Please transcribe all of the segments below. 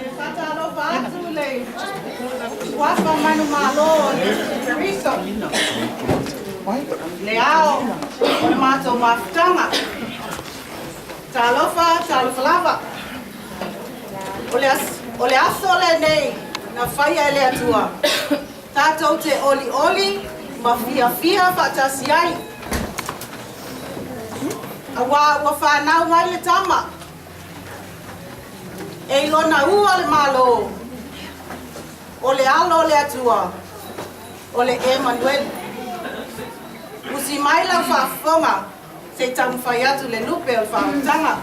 E faatalofa atu le Suafa manumalo o Iesu Keriso, le ao o le matou mafutaga. Talofa, talofa lava. O le, o le aso lenei na faia e le Atua. Tatou te olioli ma fiafia faatasi ai. Auā ua fanau mai le tama. E i lona ua le Malo, o le alo o le Atua, o le Emanueli. Usi mai lau faafofoga se i taumafai atu le lupe o le faaolataga.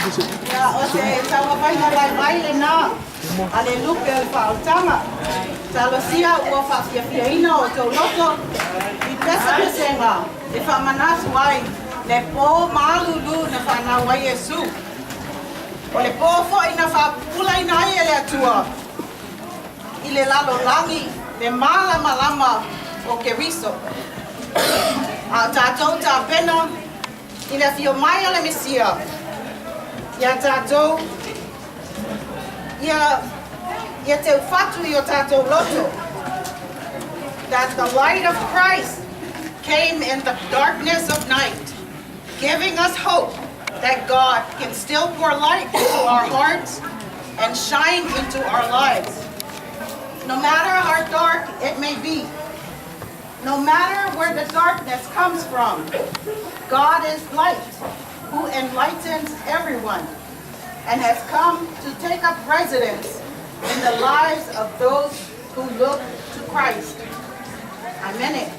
Ia, o se taumafaiga vaivai lenā a le lupe o le faaolataga. Talosia ua faafiafiaina o outou loto i pesepesega e faamanatu ai le pō malūlū na fanau ai Iesu. O le pō foi na faapupulaina ai e le Atua i le lalolagi le malamalama o Keriso. A o tatou tapena i le afio mai o le Mesia, ia tatou ia teufatu i o tatou loto that the light of Christ came in the darkness of night, giving us hope that God can still pour light into our hearts and shine into our lives. No matter how dark it may be, no matter where the darkness comes from, God is light who enlightens everyone and has come to take up residence in the lives of those who look to Christ. Amen.